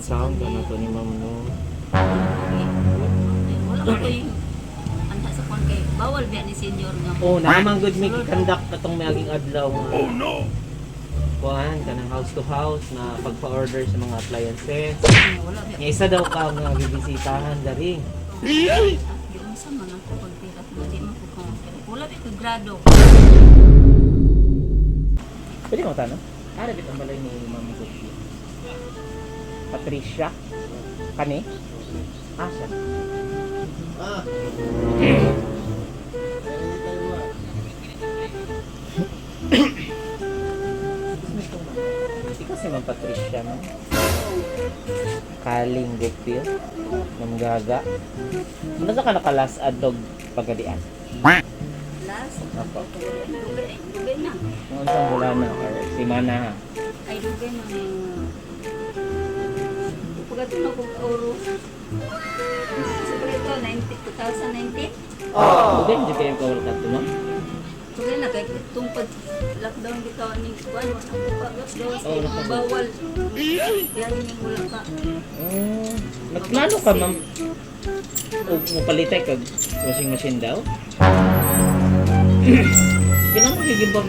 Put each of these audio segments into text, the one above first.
Sound na to ni ma'am, no. Wala ko yung anha sa kwan kay bawal biya ni senior nga. Oh, naman good may gikandak katong miaging adlaw nga. Oh no. Kuan kanang house to house na pagpa-order sa mga appliances. Wala biya. Nga isa daw ka nga gibisitahan dari. Yung sa man ako pagtirat nga di man ko kung wala biya ko grado. Pwede mo tanong? Ara bit ang balay ni Ma'am Gucci. Patricia. Kani? Ah, siya. Ah. Ikaw si Ma'am Patricia, no? Kaling Gupil. Ma'am Gaga. Ano sa ka nakalas adog pagadian? Last. Apo. Dugay, dugay na. Noon sa bulan na or simana ha? Ay, dugay na yung pagkato na kong euro. Siguro ito, 90, 2019. Dugay na kayo kawal ka to, ma'am? Dugay na kay tungkod lockdown bitaw ni kuan wala ko pa lockdown Oo, kay bawal. Yan yung wala ka. Nagplano ka, ma'am? O mapalitay kag washing machine daw? Kinamo gigibang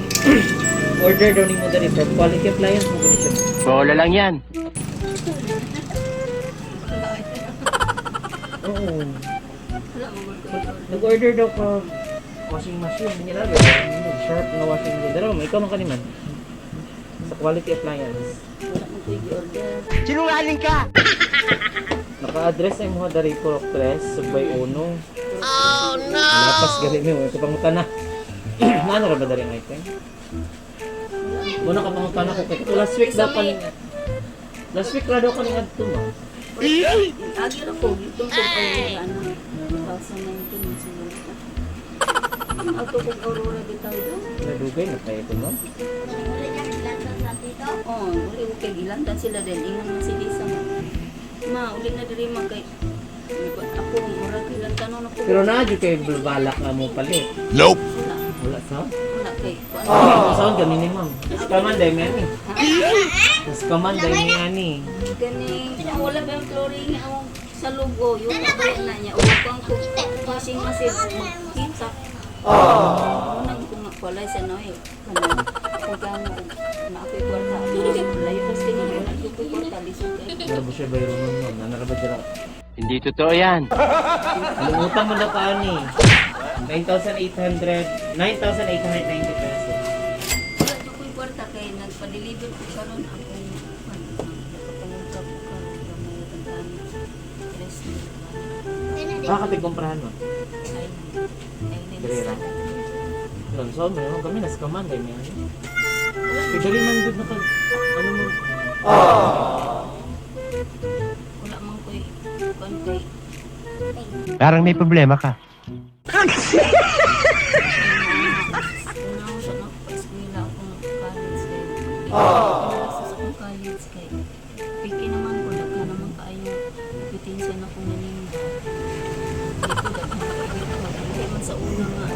order daw nimo diri from Quality Appliance mo gani siya. Bola lang yan. Oo. Wala mo ko. Nag-order daw ka washing machine. Nila ba? Sharp nga washing machine. Dara mo, ikaw man kaniman. Sa Quality Appliance. Wala mo ko i-order. Sinungaling ka! Naka-address ay mo diri Purok 3, Sugbay Uno. Oh no. Lapas gali mo ito pangutana. Naano ra ba diri ang item? Muna ka pangutana ko kay kato last week daw pa ni last week ra daw ko ning adto, ma'am. Agi ra ko itong kong Aurora na 2019 man siguro ka. Ato kong Aurora bitaw do. Nadugay na tayo ito, ma'am. Oh, uli ko kay gilantan sila din. Ingon man si Lisa nga. Ma, uli na diri ma kay ako mura gilantan na ko. Pero naa jud kay balak nga mo palit. Wala, Wala sa? wala kay kuan. Oh, saan kami ni ma'am? Kaman dai mi ani. Kaman dai mi ani. Ganing wala ba yung chlorine ang sa lugo yung ba na niya o kung ko washing machine magkita. Oh. Unang ko nga walay sa noy. Kanang kung kamo na ako'y kwarta. Layo pas tingin wala ko ko'y kwarta lisod kay. Nara ba siya bayro nun, ma'am? Nara ba dira? Hindi totoo yan. Lumutang mo na ka ani. 9,800, 9,890 pesos. Wala jud ko'y kwarta kay nagpa-deliver ko karon akong nakapangungkap ko karon gamay tagtani. Tres na. Baka tigkumprahan mo. Ay, ay, Diri ra. Yun, so meron kami nas kaman dai mi ani. Kay dali man gud na kag ano mo. Wala man ko'y kuan kay Parang may problema ka. Una ko siya nagpa-eskwela akong college kay. Sa akong college kay. Piki naman ko, daghan naman kaayo. Kompetensya na kong naninda. Dito, daghan na kaayo ko. Hindi man sa una nga.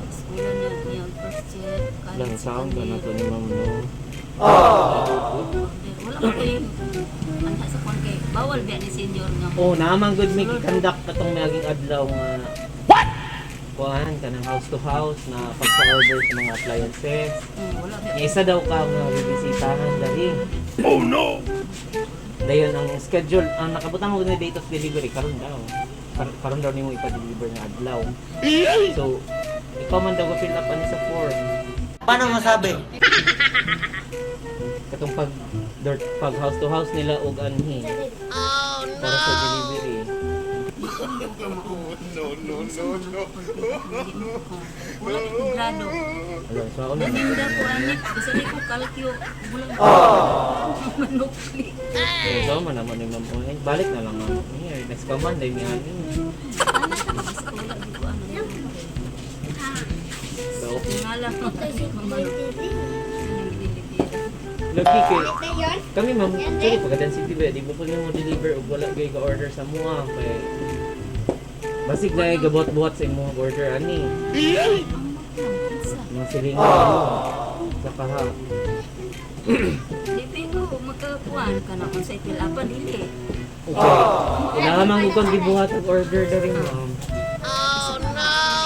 Eskwela niya, niya first year, college Lang sound second na year. to ni ma'am, no. Wala ko yung anha sa kwan kay bawal biya ni senior nga. Oh, naman good may gikandak katong miaging adlaw nga. What? Kuan kanang house to house na pagpa-order sa mga appliances. Wala biya. Nga isa daw ka nga bibisitahan dali. Oh no. Dayon ang schedule, ang nakabutang mo na date of delivery karon daw. Karon daw nimo ipa-deliver nga adlaw. So, ikaw man daw fill up ani sa form. Paano masabi? Katong pag dirt pag house to house nila og anhi. Oh no. Para sa delivery. No, no, no, no. Wala ko grado. Alam, so ako na. Naninda ko ani, bisa di ko kalkyo. Wala ko. Manukli. So, man naman ni ma'am. Eh, balik na lang ma'am. Here, next command ay mi ani. Basta wala di ko ano. So, Tingala ko kasi ko manukli. lagi kay kami ma'am, actually pagka City ba, di ba po mo deliver og wala kay ga-order sa mua kay basig na gabuhat-buhat sa imong order ani. Mga silingan mo. Sa kaha. Di pero magkakuan kuan kana kung sa fill upan dili. Okay. Kailangan man kang gibuhat og order dari, ma'am.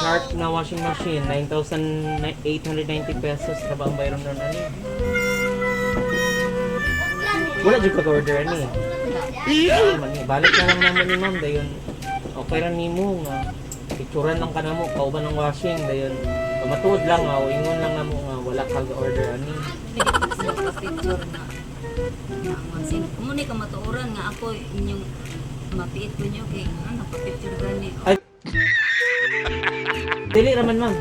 Sharp na washing machine, 9,890 pesos na ba ang bayron nun ani? Wala jud ka order ani. Ay, man, balik na lang namo ni ma'am dayon. Okay ra nimo nga picturean lang ka namo kauban ng washing dayon. Pamatuod lang nga o ingon lang namo nga wala ka order ani. Pwede ko sa picture na na ang washing. Kumo ni ka matuoran nga ako inyong mapiit ko niyo kay ano pa-picture gani. Ay. Dili raman, ma'am.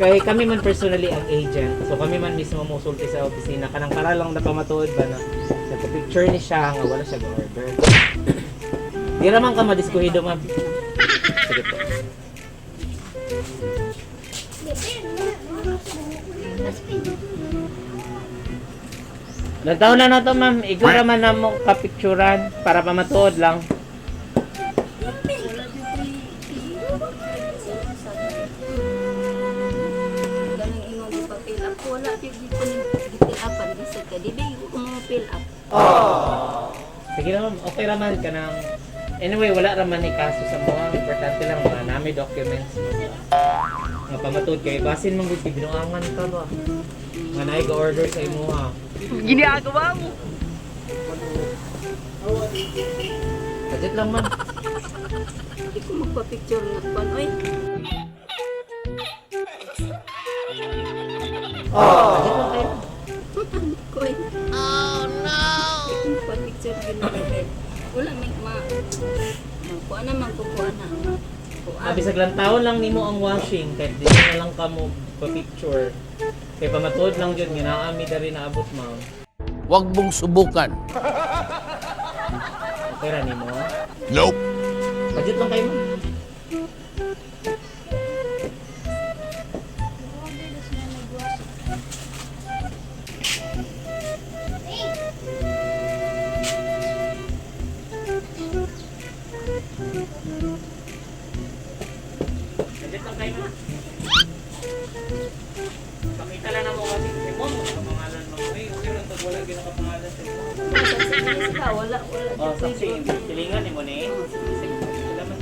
Kay kami man personally ang agent. So kami man mismo mosulti sa opisina kanang para lang napamatuod ba na nagpa-picture ni siya nga wala siya order. Di raman ka madiskuhido, ma'am. Sige po. Ilang taon na na to, ma'am. Ikaw raman na mo kapicturan para pamatuod lang. Wala jud ko'y Ganang ingon ko pa fill up. Wala jud ko ni fill upan bisag ka. Di ba ko mo fill up? Sige na, ma'am, okay raman ka ng. Anyway, wala raman ni kaso sa mga. Importante lang mga nami documents mo ba. Nga pamatuod kay basin man gud binuangan ka ba. Nga naay order sa imuha. Ginagawa mo! Budget lang, ma'am. Di ko magpa-picture nga kuan oy. Budget lang kayo. Koy. Oh no. Di ko magpa-picture ginoo kay wala may ma kuan na man ko kuan na. Kuan. Ah, bisag lang taon lang nimo ang washing kahit di na lang ka mo pa-picture. Kay pamatuod lang jud nga naami dari naabot, ma'am. Huwag mong subukan. Okay ra nimo? Nope. Budget lang kayo, ma'am. Budget lang kayo, ma'am. Pakita lang namo kasi si mo, nakapangalan mo. Ay, okay lang pag wala ginakapangalan sa mo. Sila wala wala. Oh, saksi, silingan ni mo ni. Sige, salamat.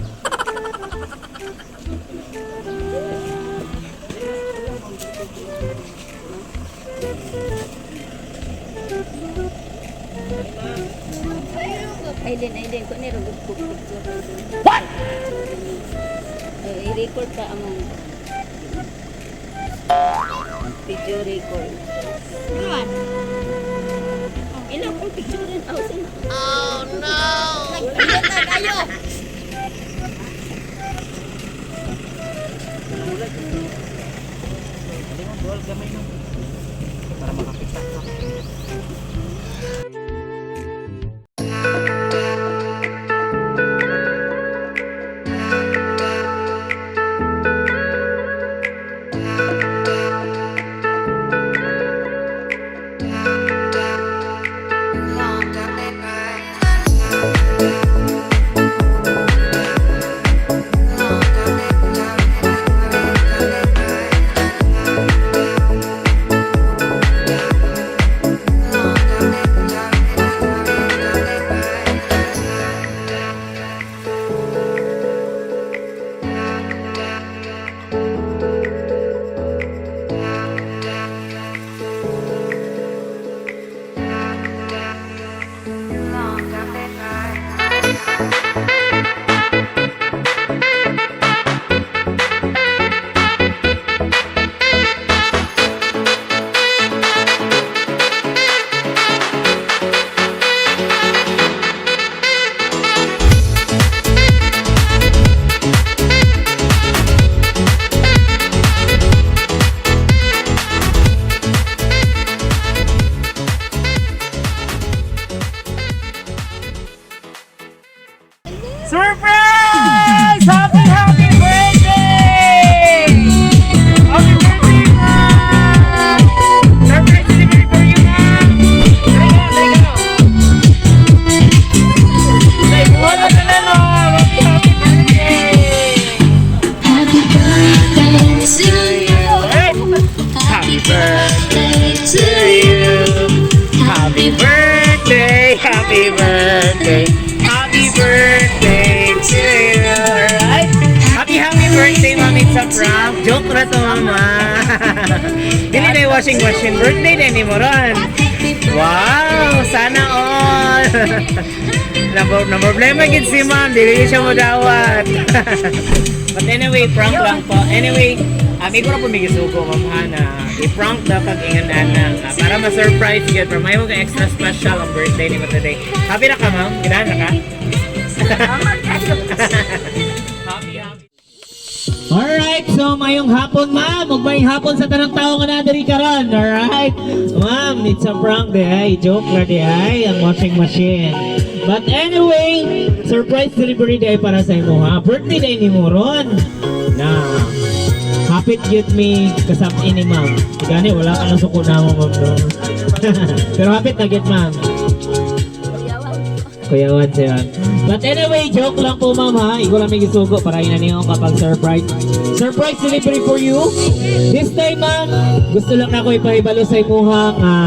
Aiden, Aiden, ko ni rugod ko picture. What? I-record pa among video record. Naman. Ilang kong picture rin. Oh, sino? Oh no! Nagpilot na kayo! Dali mo, buwal gamay no. Para makakita ka. Surprise! Happy, happy birthday! Happy birthday, ma'am! Surprise delivery for you, ma'am! Dali ka, dali ka. Dali, buwan na sila, ma'am! Happy, happy birthday! Happy birthday to you. Hey! Happy birthday to you. Happy birthday! birthday. Happy birthday to you. Alright? Happy, happy birthday, ma'am. It's a prank. Joke ra to, mama. Dili na yung washing machine. Birthday na ni mo ron. Wow! Sana all! Na, na problema gid si ma'am. Dili siya mo dawat. But anyway, prank lang po. Anyway, amigo ra po may gisugo, ma'am Hana. I-prank daw kag ingon ana nga para ma-surprise gyud, pero may mga extra special ang birthday ni mo today. Happy na ka, ma'am? Ganahan na ka? Happy, happy. Alright, so mayong hapon, ma'am. Ug mayong hapon sa tanang tao nga naa diri karon. Alright. Ma'am, it's a prank diay. Joke ra diay ang washing machine. But anyway, surprise delivery diay para sa imo ha. Birthday diay nimo ron. Na. Hapit gyud mi kasab ini, ma'am. Gani wala ka na suko na mo, ma'am, no. Pero hapit na gyud, ma'am. Kuyawan siya. But anyway, joke lang po, ma'am, ha. Ikaw lang may gisugo para ina niyo kapag surprise. Surprise delivery for you. This time, ma'am, gusto lang nako ipahibalo sa imuha nga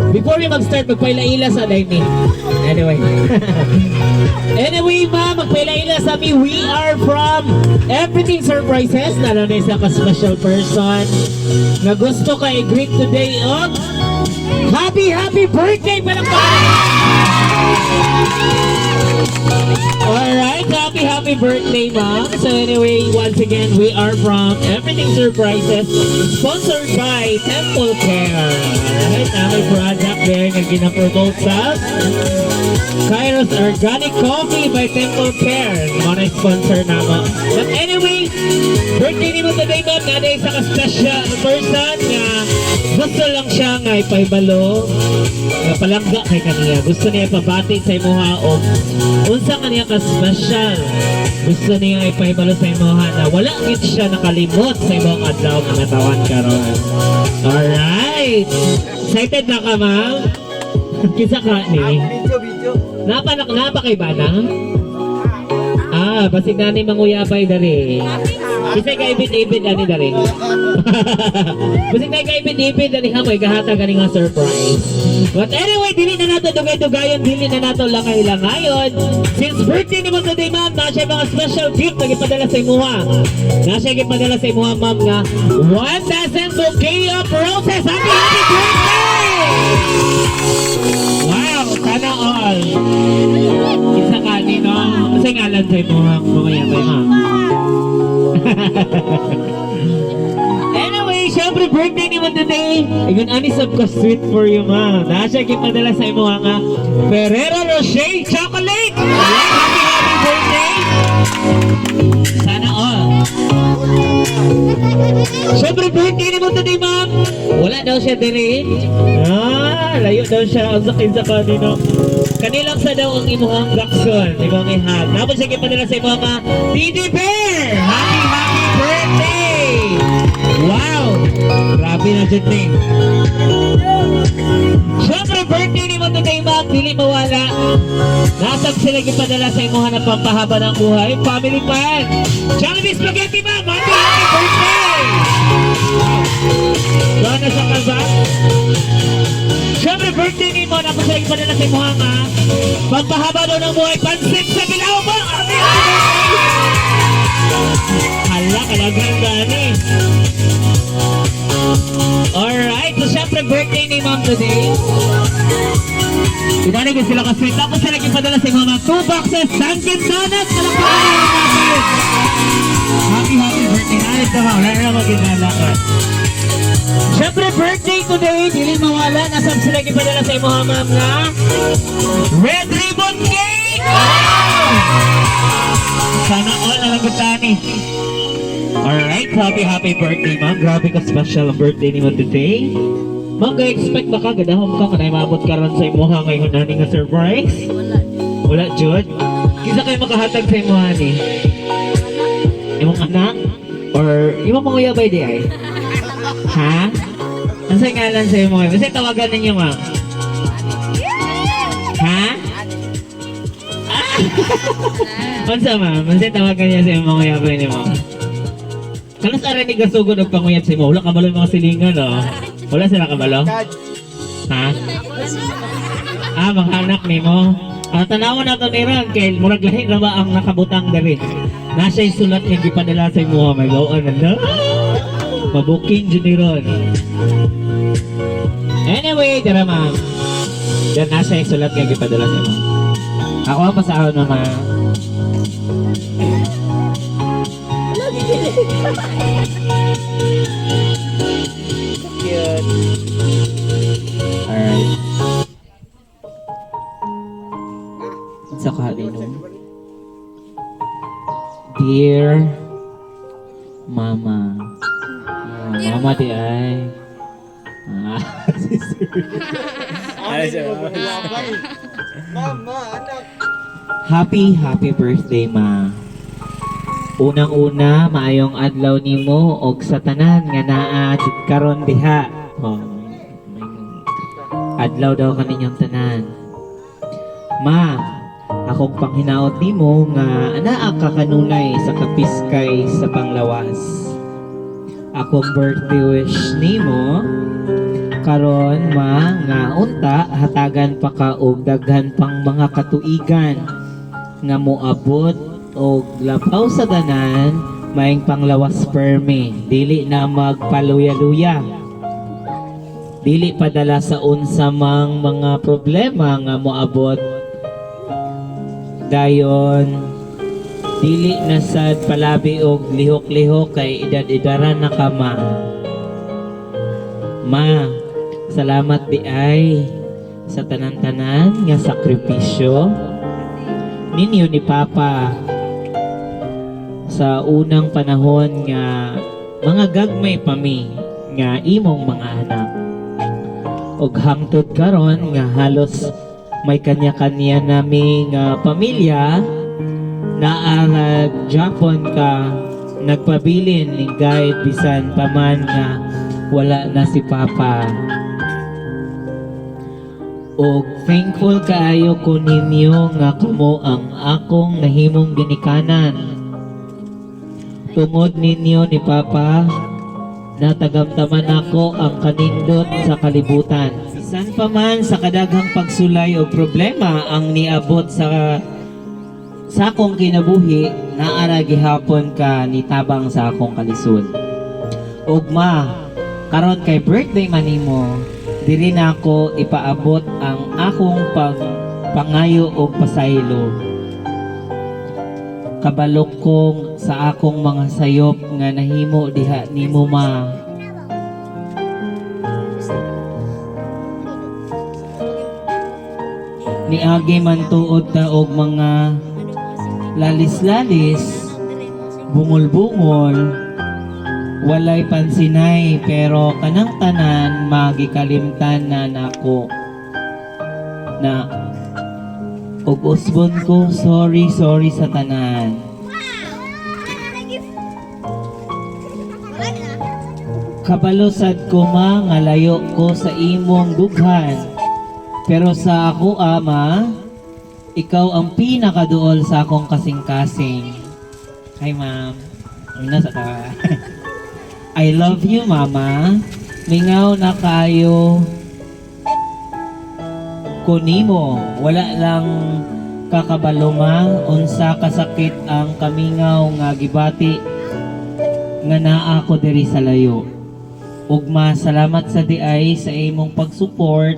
before we mag-start, magpaila-ila sa dining. Anyway. Anyway, ma'am, magpaila-ila sa mi. We are from Everything Surprises. Lalo na isa ka special person na gusto ka i-greet today og happy, happy birthday! Palakpakan! Alright, happy, happy birthday, ma'am. So anyway, once again, we are from Everything Surprises, sponsored by Temple Care. Alright, aming product there nga gina-promote sa Kairos Organic Coffee by Temple Care. Mao na sponsor namo. But anyway, birthday nimo today, ma'am. Naa isa ka special person nga gusto lang siya nga ipahibalo nga palangga kay kaniya. Gusto niya ipabati sa imuha o unsa kaniya ka special. Gusto niya ipahibalo sa imuha na wala gid siya nakalimot sa imong adlaw nga natawan karon. Alright. Excited na ka, ma'am? Kinsa ka ni? Video, video. Napa na napa kay bana? Ah, basig na ni manguyabay dari. Bisay ka ibid-ibid ani dari. Basig na ka ibid-ibid ani ha, may gahatag ani nga surprise. But anyway, dili na nato dugay-dugayon, dili na nato langay-langayon. Since birthday nimo today, ma'am, naa siya mga special gift na gipadala sa imuha. Naa siya gipadala sa imuha, ma'am, nga 1,000 bouquet of roses. Happy, happy birthday! Wow, sana all. Isa ka ni, no? Kasi ngalan sa imo, mga yabay, ma'am. Anyway, syempre birthday ni mo today. Ingon ani sab ka sweet for you, ma'am. Naa siya gipadala sa imo nga Ferrero Rocher chocolate. Alright, happy happy birthday. Sana all. Syempre birthday ni mo today, ma'am. Wala daw siya diri. Ah, layo daw siya ang sakit sa kanino. Kanilang sa daw ang imuhang Jackson, imong ihag. Tapos siya gipadala sa imong nga Teddy Bear. Happy happy birthday! Wow! Grabe na jud ni. Syempre birthday ni mo today, ma'am, dili mawala. Nasag sila gipadala sa imuha ng pampahaba ng buhay, family pan. Jollibee Spaghetti, ma'am, happy happy birthday! Doon na sa kalba. Siyempre, birthday ni mo, napos sila gipadala sa imuha nga pampahaba daw ng buhay, pansit sa bilao mo! Happy happy birthday! Hala, kalagang gani. Alright, so syempre birthday ni ma'am today. Inanay ko sila ka-sweet. Tapos sila gipadala sa mga two boxes Dunkin' Donuts. Palakpakan naman natin. Happy, happy birthday. Ay, ito ma, wala na maginala ka. Syempre birthday today, dili mawala. Nasab sila gipadala sa imo, ma'am, nga Red Ribbon Cake! Wow! Sana all na lang ni. Alright, happy happy birthday, ma'am. Grabe ka special ang birthday ni mo today. Ma'am, ka-expect ba ka? Gadahom ka, kanay maabot karon sa imuha ngayon nani nga surprise? Wala. Wala, jud. Kinsa kayo makahatag sa imuha ni? Imong anak? Or imong mga uyabay di ay? Ha? Ano sa ngalan sa imo? Basta tawagan ninyo, ma'am. Ha? Ah! Unsa, ma'am? Unsa tawagan niya sa imong uyabay nimo? Kanas ara ni gasugod og panguyab sa imo. Wala kabalo yung mga silingan, no? Wala sila kabalo? Ha? Ah, mga anak nimo. Ang tanawan nato ni Ron, kay murag lahi ra ba ang nakabutang diri. Nasa yung sulat nga gipadala sa imo, may bawaan na. Mabuking jud ni Ron. Anyway, dara, ma'am. Diyan nasa yung sulat nga gipadala sa imo. Ako ang pasahon, mama. Cute. Alright. Sa kalino. Dear Mama. Ah, Mama di ay. Ah, sister. Ay, siya. Happy, happy birthday, Ma. Unang-una, maayong adlaw nimo og sa tanan nga naa jud karon diha. Oh, adlaw daw kaninyong tanan. Ma, akong panghinaot nimo nga anaa ka kanunay sa kapiskay sa panglawas. Akong birthday wish nimo karon, ma, nga unta hatagan pa ka og daghan pang mga katuigan nga moabot og lapaw sa tanan, maing panglawas permi, dili na magpaluya-luya, dili padala sa unsa mang mga problema nga moabot dayon, dili na sad palabi og lihok-lihok kay edad-edaran na ka, ma. Ma, salamat di ay sa tanan-tanan nga sakripisyo ninyo ni Papa sa unang panahon nga mga gagmay pa mi nga imong mga anak. Og hangtod karon nga halos may kanya-kanya nami nga pamilya, naarag Japon ka nagpabilin ni guide bisan pa man nga wala na si Papa. Og thankful kaayo ko ninyo nga kamo ang akong nahimong ginikanan. Tungod ninyo ni Papa, natagamtaman ako ang kanindot sa kalibutan. Bisan pa man sa kadaghang pagsulay o problema ang niabot sa akong kinabuhi, naara gihapon ka nitabang sa akong kalisod. Ugma, karon kay birthday man nimo, diri na ako ipaabot ang akong pagpangayo og pasaylo. Kabalok kong sa akong mga sayop nga nahimo diha nimo, ma. Niagi man tuod ta og mga lalis-lalis, bungol-bungol, walay pansinay, pero kanang tanan magikalimtan na nako. Na ug usbon ko, sorry, sorry sa tanan. Kabalo sad ko, ma, nga layo ko sa imong dughan. Pero sa ako, ama, ikaw ang pinakaduol sa akong kasing-kasing. Hi, ma'am. Ay, nasa ka. I love you, mama. Mingaw na kayo kunimo. Wala lang kakabalo, ma, unsa kasakit ang kamingaw nga gibati nga naa ko diri sa layo. Ugma, salamat sa diay sa imong pag-support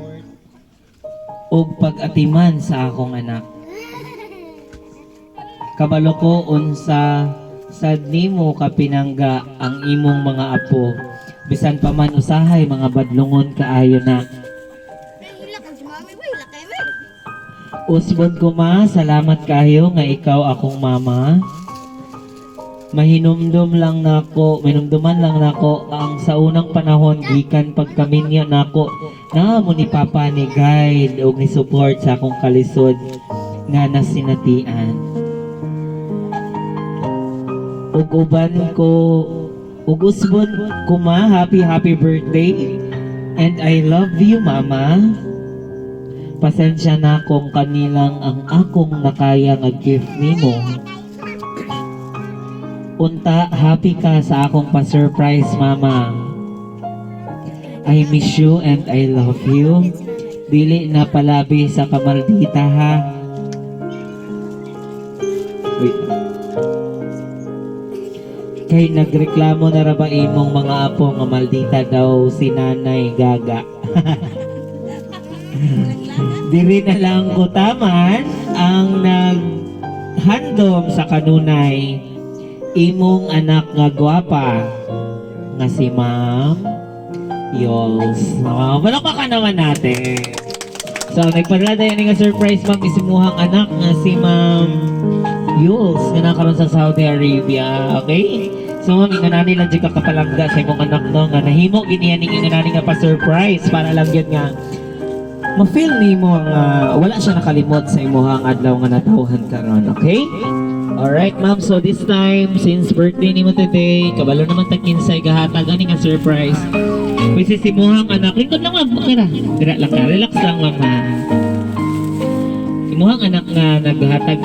ug pag-atiman sa akong anak. Kabalo ko unsa sad nimo kapinangga ang imong mga apo. Bisan pa man usahay mga badlongon kaayo na. Usbon ko, ma, salamat kayo nga ikaw akong mama. Mahinumdum lang nako, mahinumduman lang nako ang sa unang panahon gikan pagkaminyo nako na mo ni Papa ni guide og ni support sa akong kalisod nga nasinatian. Ug uban ko ug usbon ko, ma, happy, happy birthday and I love you, mama. Pasensya na kung kanilang ang akong nakaya nga gift nimo. Unta, happy ka sa akong pa-surprise, mama. I miss you and I love you. Dili na palabi sa kamaldita, ha. Wait. Kay nagreklamo na ra ba imong mga apo nga maldita daw si Nanay Gaga. Diri na lang ko taman ang naghandom sa kanunay imong anak nga gwapa nga si Ma'am Yols. Wow, palakpakan naman natin. So, nagpadala tayo nga surprise, ma'am, isimuhang anak nga si Ma'am Yules nga nakaroon sa Saudi Arabia. Okay? So, ma'am, inganani lang dyan ka kapalangga sa imong anak, no, nga nahimo giniyan ning inganani nga pa-surprise para lang yun nga ma-feel nimo nga wala siya nakalimot sa imuhang adlaw nga natawhan karon, okay? Alright, ma'am. So, this time, since birthday nimo today, kabalo naman ta kinsay gahatag ani nga surprise. Which is imuhang anak. Lingkod lang, ma'am. Okay ra. Dira lang ka. Relax lang, ma'am, ha. Imuhang anak nga naghatag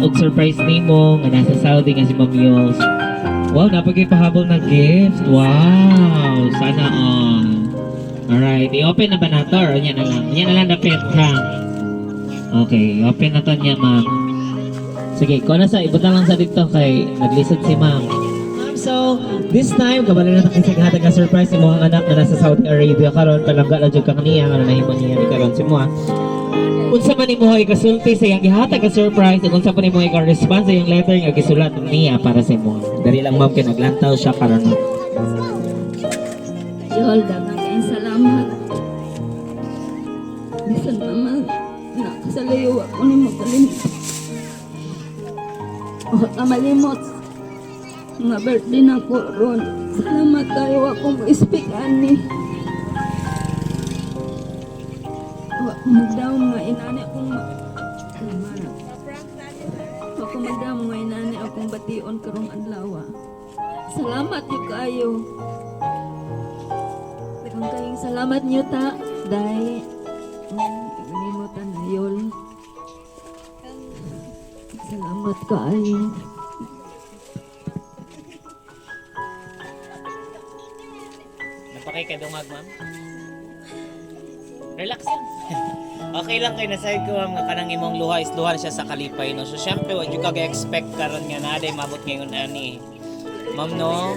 og surprise nimo nga nasa Saudi nga si Ma'am Yols. Wow, napagay pahabol na gift. Wow, sana all. Alright, i-open na ba nato or niya na lang? Niya na lang dapit ha. Okay, open na to niya, ma'am. Sige, ko na sa ibutang lang sa dito kay naglisod si ma'am. Ma'am, so this time kabalo na ta kisig hatag nga surprise imong anak nga nasa Saudi Arabia karon. Palangga la jud ka kaniya nga nahimo niya ni karon si mo. Unsa man imo ikasulti sa iyang gihatag nga surprise ug unsa man imo ika-response sa iyang letter nga gisulat niya para sa imo? Dali lang, ma'am, kay naglantaw siya karon. Yol, daghang kayong salamat. Bisan pa man, nakasalayo ako ni magalimot. O kamalimot. Nga birthday na ko ron. Salamat kayo ako mo speak ani. Wa ko magdaom nga inani akong Wa ko magdaom nga inani akong bation karong adlaw. Salamat yun kaayo. Daghang kayong salamat niyo ta. Dahil kalimutan na yun. Salamat kaayo. Napakay ka dungag, ma'am. Relax lang. Okay lang kay nasayod ko, ma'am, nga kanang imong luha is luha na siya sa kalipay, no. So syempre wa jud ka ga-expect karon nga naa day maabot ngayon ani. Ma'am, no.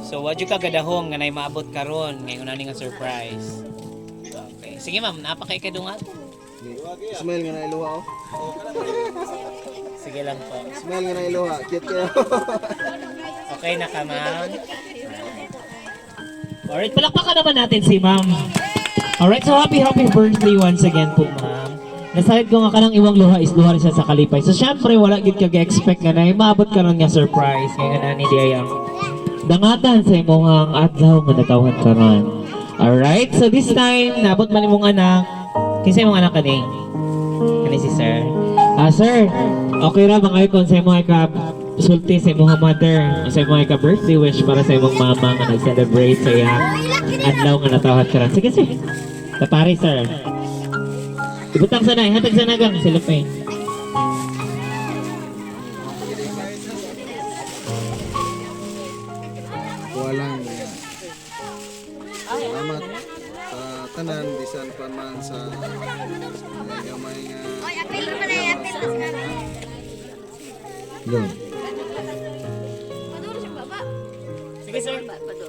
So wa jud ka gadahom nga nay maabot karon ngayon ani nga surprise. Okay. Sige, ma'am, napakay ka dungag. Smile nga na iluha oh. Sige lang po. Smile nga na iluha. Cute kayo. Okay na ka, ma'am? Alright, palakpakan naman natin si ma'am. Alright, so happy happy birthday once again po, ma'am. Nasayod ko nga kanang iwang luha is luha rin siya sa kalipay. So syempre, wala gid ka expect nga na maabot karon nga surprise ngayon ani di ay ang dangatan sa imong adlaw nga natawhan karon. Alright, so this time naabot man imong anak. Kinsa imong anak kani? Kani si sir. Ah, sir, okay ra ba kayo kung sa imong ka sulti sa imong mother o sa imong ka birthday wish para sa imong mama nga nag-celebrate sa iyang adlaw nga natawhan karon? Sige, sir. Tapari, sir. Ibutang sana, hatag sana gang sila pa eh. Walang salamat sa tanan bisan pa man sa gamay nga. Oy, apil pa na, apil na si nanay. Lo. Paduro siya baba. Sige, sir.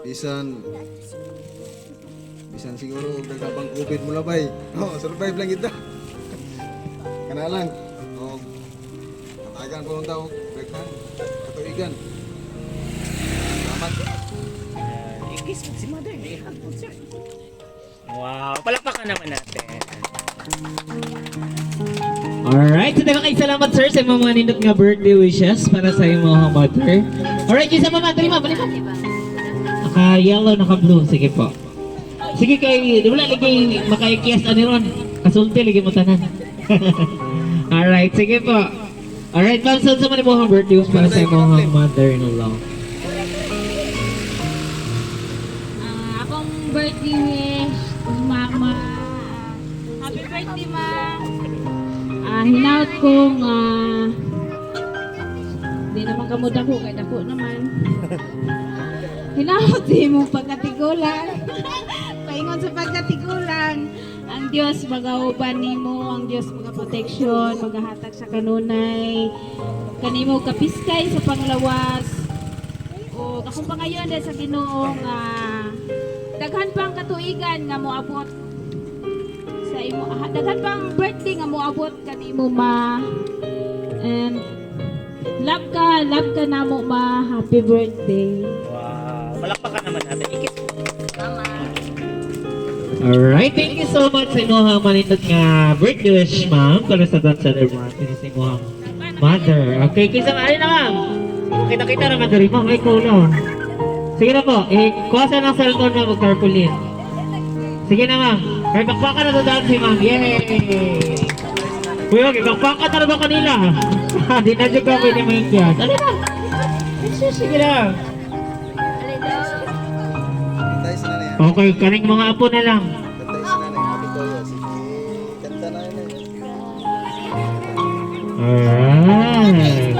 Bisan bisan siguro og daghan pang COVID mo labay. Oh, survive lang kita. Kana lang. Og tagan ko ng tao, daghan katuigan. Salamat. I-kiss mo si mother. I-hug mo, sir. Wow. Palakpakan naman natin. Alright, so daghang kay salamat, sir, sa imong mga nindot nga birthday wishes para sa imong mother. Alright, yung sa mama, dali ma'am, dali ma'am. Naka yellow, naka blue, sige po. Sige kay, di wala lagi makaikiyas ani ron. Kasulti lagi mo tanan. Alright, sige po. Alright, ma'am, so sa man imong birthday wish para sa imong mother-in-law? Ah, akong birthday wish, mama. Happy birthday, ma. Ah, hinaut kong di naman kamo dako kay dako naman. Hinaut di mo pagkatigulang. Paingon sa pagkatigulang. Ang Ang Dios magauban nimo, ang Dios magaproteksyon, magahatag sa kanunay. Kanimo kapiskay sa panglawas. O akong pangayon din sa Ginoo nga daghan pang katuigan nga moabot sa imo, daghan pang birthday nga moabot kanimo, Ma. And love ka namo, Ma. Happy birthday. Wow. Palakpakan naman natin. Ikit. Mama. Alright, thank you so much sa imuhang manindot nga birthday wish, ma'am. Para sa atong celebrant, sa imuhang mother. Okay, kaysa ano na, ma'am? Kita-kita naman diri, ma'am. Ay, kulo. Sige na po, eh, kuha sa ng cellphone, ma'am, og tarpaulin. Sige na, ma'am. Kay bakbakan na to daan si ma'am. Yay! Kuya, okay, bakbakan na ba kanila? Di na dyan ka pwede maingkyan. Ano na? Sige na. Kantay si nanay. Okay, kaning mga apo na lang. Kantay si nanay. Happy toyo. Sige. Kanta na yun eh. Alright.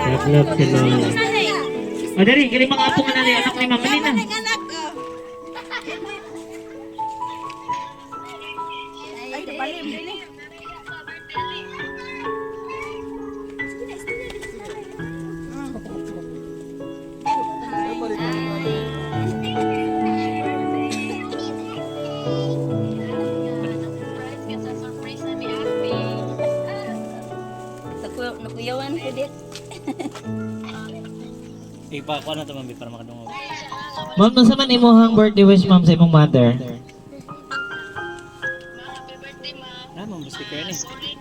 Love, love si Lola. O, dali, kini mga apo nga nanay, anak ni Mama Nina. Ay, napalim din eh. Surprise ka sa surprise na ni ate. Nakuyawan ko dit. Ipa, kuha na ito, ma'am, para makadungog. Ma'am, unsa man imong birthday wish, ma'am, sa imong mother? Ah, ma'am, speaker ni. Speaker.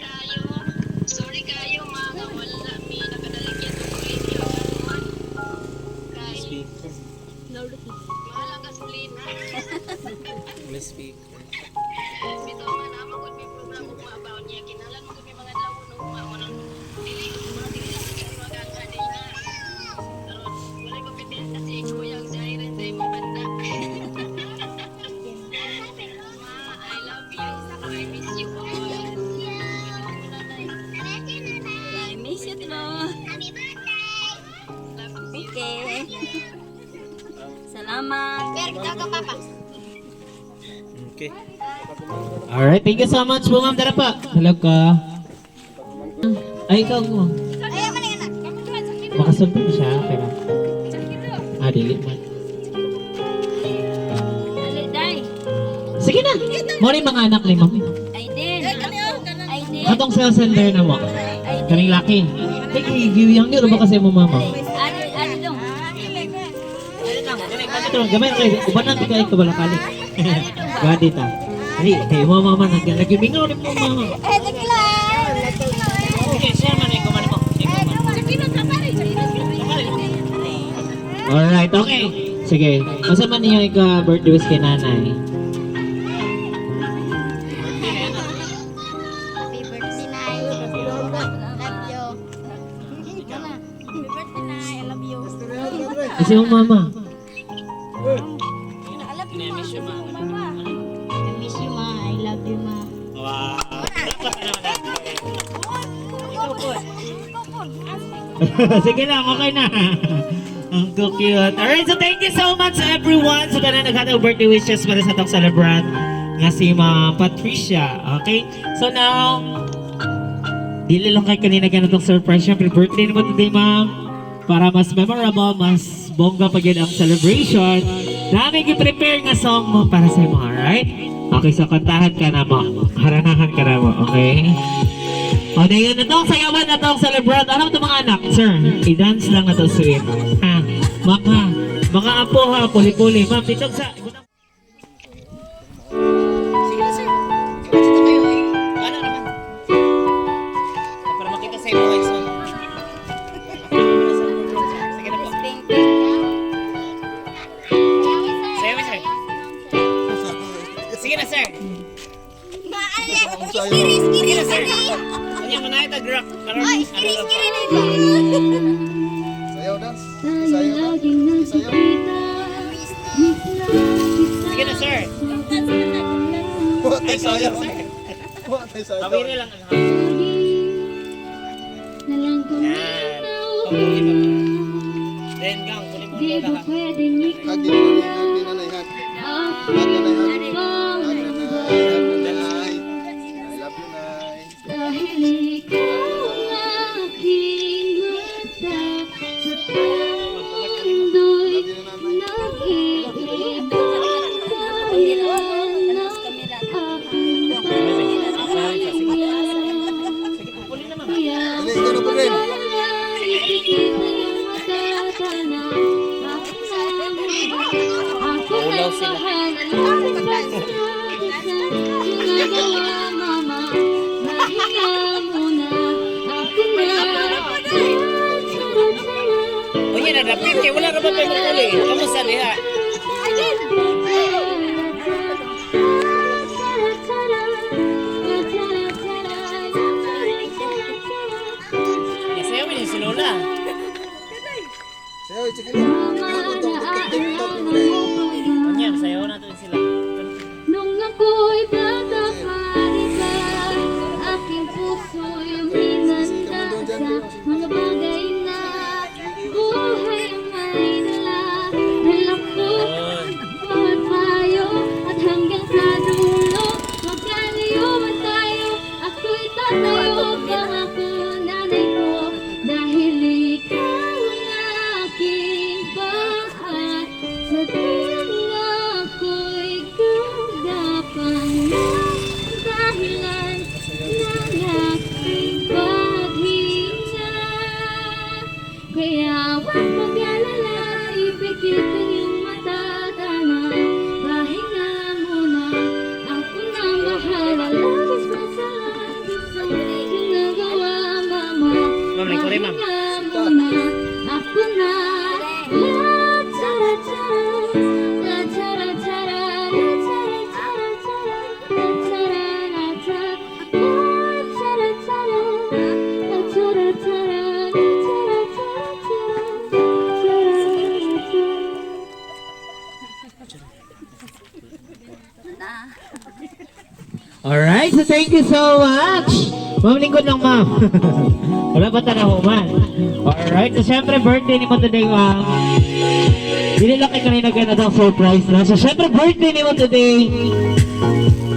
Wala speaker. I miss you, Tlo. Okay. Salamat. Pero kita ka, Papa. Okay. Alright, thank you so much po, ma'am. Tara pa. Hello ka. Ay, ikaw mo. Ay, man ang anak. Makasulti mo siya. Okay lang. Ah, dili man. Aliday. Sige na. Mo rin mga anak ni ma'am. Ay din. Ay din. Katong sa sender na mo. Kaning laki. Ay, giyang niyo ba kasi mo mama? Ari, ari dong. Ito, gamay kay ubanan ti kay kabalakali. Gadi ta. Ay, kay mo mama nag nagimingaw ni mo mama. Eh, declare. Okay, share man eh, kumain mo. Alright, okay. Sige. Unsa man niyo ika birthday wish kay nanay? Happy birthday, Nay. Love you. Happy birthday, Nay. I love you. Kasi yung mama. I love you, Ma. I miss you, Ma. I love you, Ma. Wow. Sige lang, okay na. Ang cute. Alright, so thank you so much everyone sa tanan naghatag birthday wishes para sa atong celebrant nga si Ma'am Patricia. Okay? So now, dili lang kay kanina ganitong surprise. Siyempre, birthday naman today, ma'am. Para mas memorable, mas bongga pa gyud ang celebration. Dami gi-prepare nga song mo para sa imo, alright? Okay, so kantahan ka na mo. Haranahan ka na mo, okay? O, na yun na tong sayawan na tong celebrant. Ano ito mga anak? Sir, i-dance lang na to sweet. Ha? Ma'am ha? Mga apo ha, puli-puli. Ma'am, dito sa... Sige na, sir. Dito kayo eh. Ano naman? Para makita sa imo guys. Sige na po. Pink, pink. Sayo, sir. Sige na, sir. Iskiri, iskiri, iskiri. Kanya manay tag rock. Karon. Oh, iskiri, iskiri na ito. Sayaw dance. Sayaw dance. Sayaw. Sige na, sir. Wa tayo sayaw. Wa tayo sayaw. Tawiri lang ang Yan. Pagpuli pa. Then gang, kunin mo ang lola ka. Hag din nanay, hag din nanay, hag. Hag nanay, hag. Hag nanay, hag. Kami na dapit kay wala ra ba kay mukuli. Kamusta diha? Sayaw ni si Lola. Sayo, chicken. TikTok mo na. Kanya, sayaw na to sila. Nung ako'y bata pa, diba, aking puso'y uminanda sa mga bagay na buhay ang may dala. Dala ko bawat payo at hanggang sa dulo, magkalayo man tayo, ako'y tatayo pangako nanay ko dahil ikaw ang aking bahay sa tuwing ako'y kagapang ng dahilan ng aking paghinga. Kaya huwag mag-alala, ipikit ang iyong mata, tana. Pahinga muna, ako na bahala. Labis pa sa langit sa ginagawa, mama. Ma'am, lingkuri, ma'am. Pahinga muna, ako na. La tara tara, la tara tara, la tara tara tara, la tara la tara, la tara tara, la tara tara, la tara tara tara, tara tara. Alright, so thank you so much. Ma'am, lingkod lang, ma'am. Wala pa tanahuman. Alright, so syempre birthday ni mo today, ma'am. Dili lang kay kanina ganun ang surprise na. So syempre birthday ni mo today.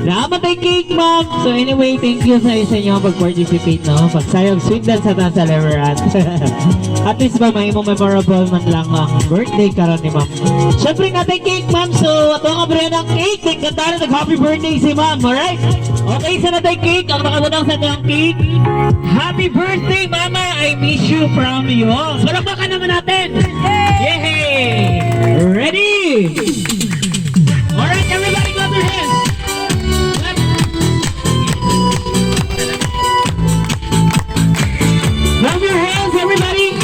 Namatay cake, ma'am! So anyway, thank you sa inyo pag-participate, no? Pagsayog sweet dance sa sa Leverat. At least ba, may mo memorable man lang ang birthday karon ni ma'am. Syempre natay cake, ma'am. So, ato ang abrihan ng cake. Kay kanta na nag-happy birthday si ma'am, alright? Okay, sa natay cake, ang nakabutang sa atong cake. Happy birthday, mama! I miss you from yours. Palakpakan naman natin! Yay! Ready? Alright, everybody clap your hands! Clap. Clap your hands, everybody!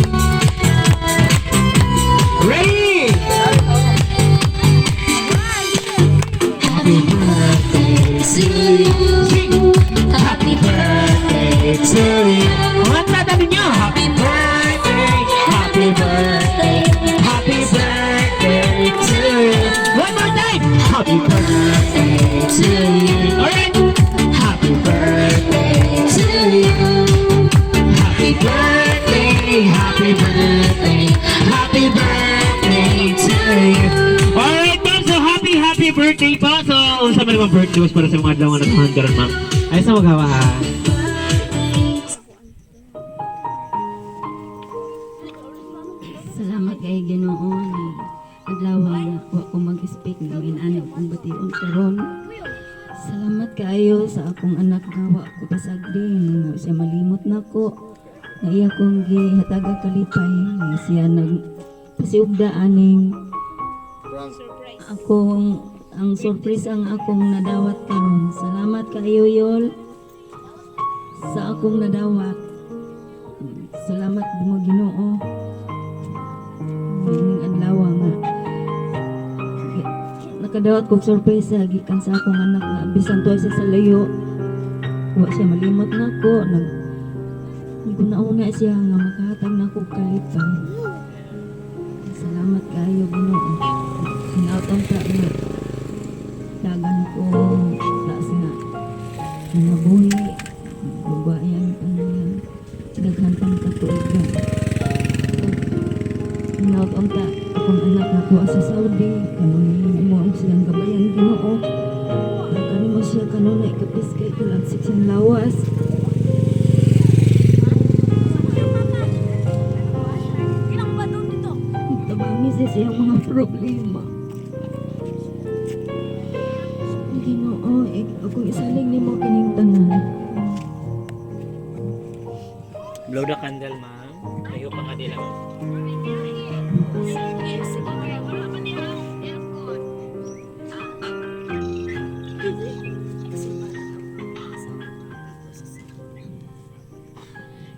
Ready? Happy birthday to you. Happy birthday to you. Kumanta tabi niyo. Happy birthday, happy birthday, happy birthday to you. One more time. Happy birthday to you. Alright. Happy birthday To you. Happy birthday, happy birthday, happy birthday to you. Alright, ma'am. So, happy, happy birthday po. So, unsa man naman birthday wish para sa mga adlaw nga natuhan karon, ma'am? Ay sa magawa ha. Salamat kay Ginoo ni adlaw nga wa ko mag-speak nga inani akong bation karon. Salamat kaayo sa akong anak nga wa ko pasagdi nga siya malimot nako. Nga iya kong gihataga kalipay nga siya nag pasiugda aning akong ang surprise ang akong nadawat karon. Salamat kaayo, Yol, sa akong nadawat. Salamat mo, Ginoo. Ning adlaw nga nakadawat kog sorpresa gikan sa akong anak nga bisan tuwa siya sa layo, wa siya malimot nako. Nag una-una siya nga makahatag nako og kalipay. Salamat kaayo, Ginoo. Hinaut unta nga dagan ko taas nga mga buhi babayan pa niya daghan pang katuigan. Hinaut unta akong anak nga tuwa sa Saudi, kanunay mo ang siyang gabayan, Ginoo. Kani mo siya kanunay kapiskay kalagsik siyang lawas. Tabangi sa siyang mga problema. Ginoo, akong isalig nimo kining tanan. Blow the candle, ma'am. Layo pa nga nila, ma'am.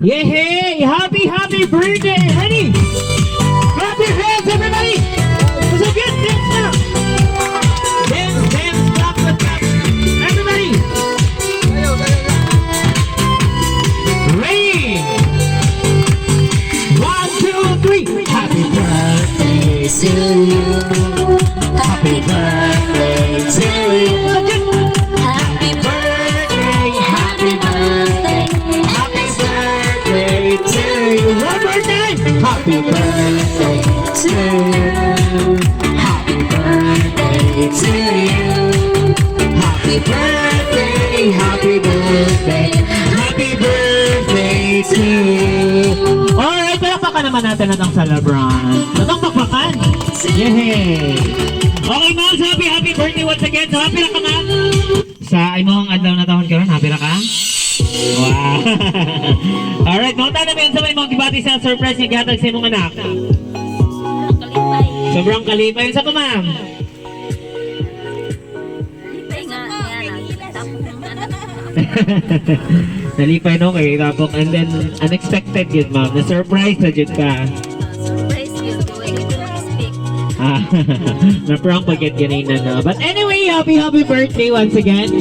Yay! Happy, happy birthday, honey! Clap your hands, everybody! So good, dance now! Dance, dance, clap, clap, clap. Everybody! Tayo, tayo, tayo. Ready? One, two, three. Happy birthday to you. Happy birthday to you. Happy birthday, happy birthday, Happy birthday to you. One more time. Happy birthday to you. Happy birthday to you. Happy birthday, happy birthday, happy birthday to you. Alright, palakpakan naman natin ang celebrant. Atong pakpakan. Yay! Okay, ma'am, so happy, happy birthday once again. So happy na ka, ma'am. Sa imong adlaw na taon karon, happy na ka? Wow. Alright, mga na sa may mga gibati sa surprise nga gihatag sa imong anak. Sobrang kalipay. Sobrang kalipay. Sa pa, ma'am? Lipay nga, nga, tapos ng anak. Nalipay no kay tapok and then unexpected yun, ma'am. Na surprise na jud ka. Surprise yun, hindi ko expect. Ah, na-prank pag ganina no. But anyway, happy happy birthday once again.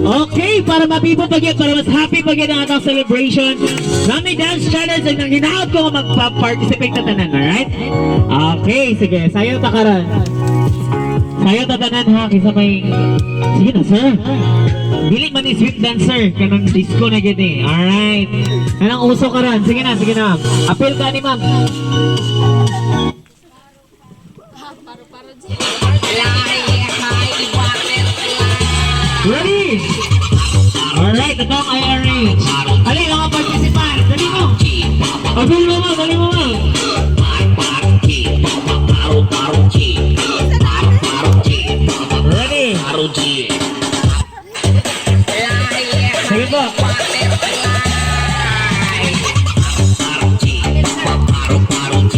Okay, para mapipo pag para mas happy pag ang atong celebration. Nami dance challenge ang nanginaot ko nga magpa-participate na tanan, alright? Okay, sige, sayo ta karon. Sayo ta tanan ha, kaysa may. Sige na, sir. Dili man ni sweet dancer, kanang disco na gid eh. Alright. Kanang uso karon. Sige na, sige na, ma'am. Appeal ka ni ma'am. Paro-paro. Ready? Alright, ito ang I-arrange. Ali, mga participant, dali mo. Apil mo, ma'am, dali mo, ma'am. Ready? Sige po.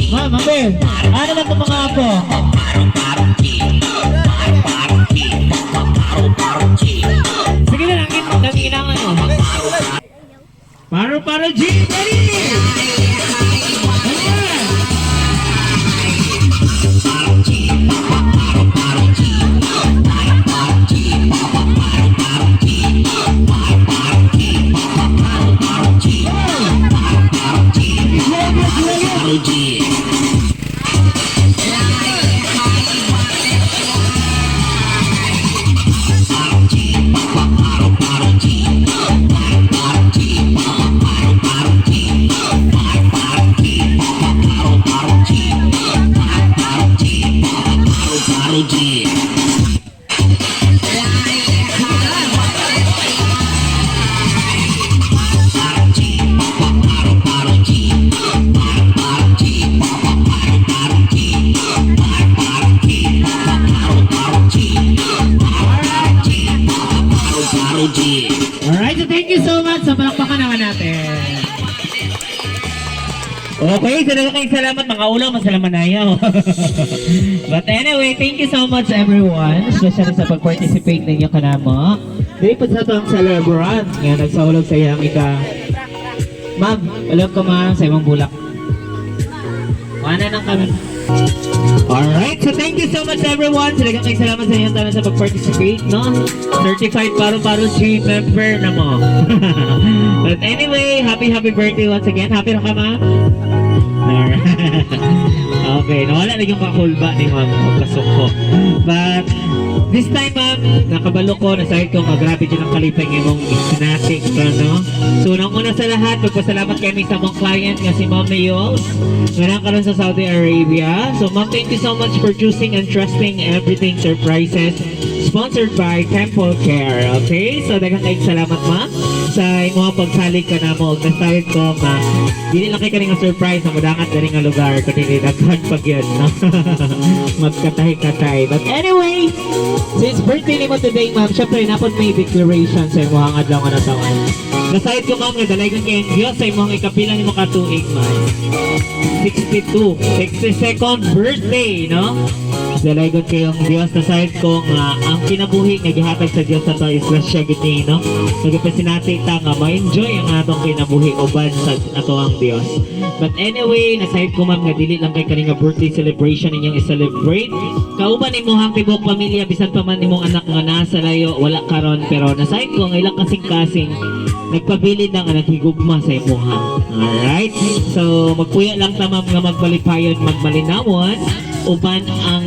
Ma'am, Ma'am, ano ba itong mga apo? Sige na, nangin, nanginangan mo. Paro Paro G, ready? Ayan. Alright, so thank you so much. Sa palakpakan naman natin. Okay, so kayong salamat mga ulo, masalamanayaw. But anyway, thank you so much, everyone. Especially sa pag-participate ninyo kanamo. Dili po sa itong celebrant nga nagsaulog sa iyang ika. Ma'am, alam ko, ma'am, sa imong bulak. Wala nang kami. Alright, so thank you so much, everyone. Talagang kay salamat sa inyong tanan sa pag-participate, no? Certified Paro Paro G member na mo. But anyway, happy happy birthday once again. Happy na ka, ma'am? Alright. Okay, nawala na yung kakulba ni ma'am o kasuko. But this time, ma'am, nakabalo ko, nasahid ko nga grabe dyan ang kalipay ngayong fanatic ka, no? So, unang una sa lahat, magpasalamat kami sa mong client nga si Ma'am Mayos. Nga karon sa Saudi Arabia. So, ma'am, thank you so much for choosing and trusting Everything Surprises sponsored by Temple Care. Okay? So, daghang kayong salamat, ma'am, sa imong pagsalig ka na mo. Nasahid ko nga, dili lang kay kani nga surprise na mudangat diri nga lugar kundi daghan pag yun, no? Magkatahi-katay. But anyway, since birthday nimo today, ma'am, syempre napod may declaration sa imong adlaw nga nataon. Nasahid ko, ma'am, nga dalaygon kay ang Dios sa imong ikapila nimo ka tuig, ma'am. 62, 62nd birthday, no? Dalaygon kayong Dios na side ko nga ang kinabuhi nga gihatag sa Dios ato is grasya gid ni, no? Nagapasinati ta nga ma-enjoy ang atong kinabuhi uban sa ato ang Dios. But anyway, nasayod ko, ma'am, nga dili lang kay kani nga birthday celebration inyong i-celebrate. Kauban nimo ang tibuok pamilya, bisan pa man nimong anak nga nasa layo, wala karon, pero nasayod ko nga ilang kasing-kasing nagpabilin na nga naghigugma sa imuha. Alright? So, magpuya lang ta, ma'am, nga magbalipayon, magmalinawon, uban ang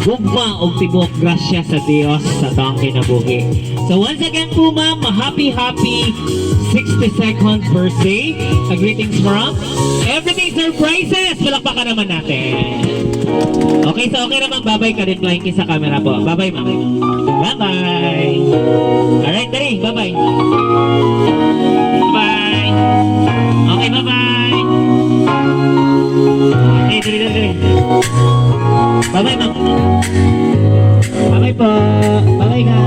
gugma og tibuok grasya sa Dios sa atong kinabuhi. So once again po, ma'am, happy happy 62nd birthday. A greetings from Everyday Surprises! Palakpakan naman natin. Okay, so okay naman. Bye-bye ka din. Flying kiss sa camera po. Bye-bye, ma'am. Bye-bye. Alright, dali. Bye-bye. Bye. Okay, bye-bye. Okay, dali, dali, dali. Bye-bye, ma'am. Bye-bye po. Bye-bye ka.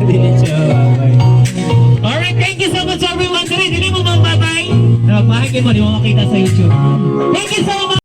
Dili siya, bye-bye. Alright, thank you so much, everyone. Dali, dili mo, ma'am. Bye-bye. Nagmahagin mo, di mo makita sa YouTube. Thank you so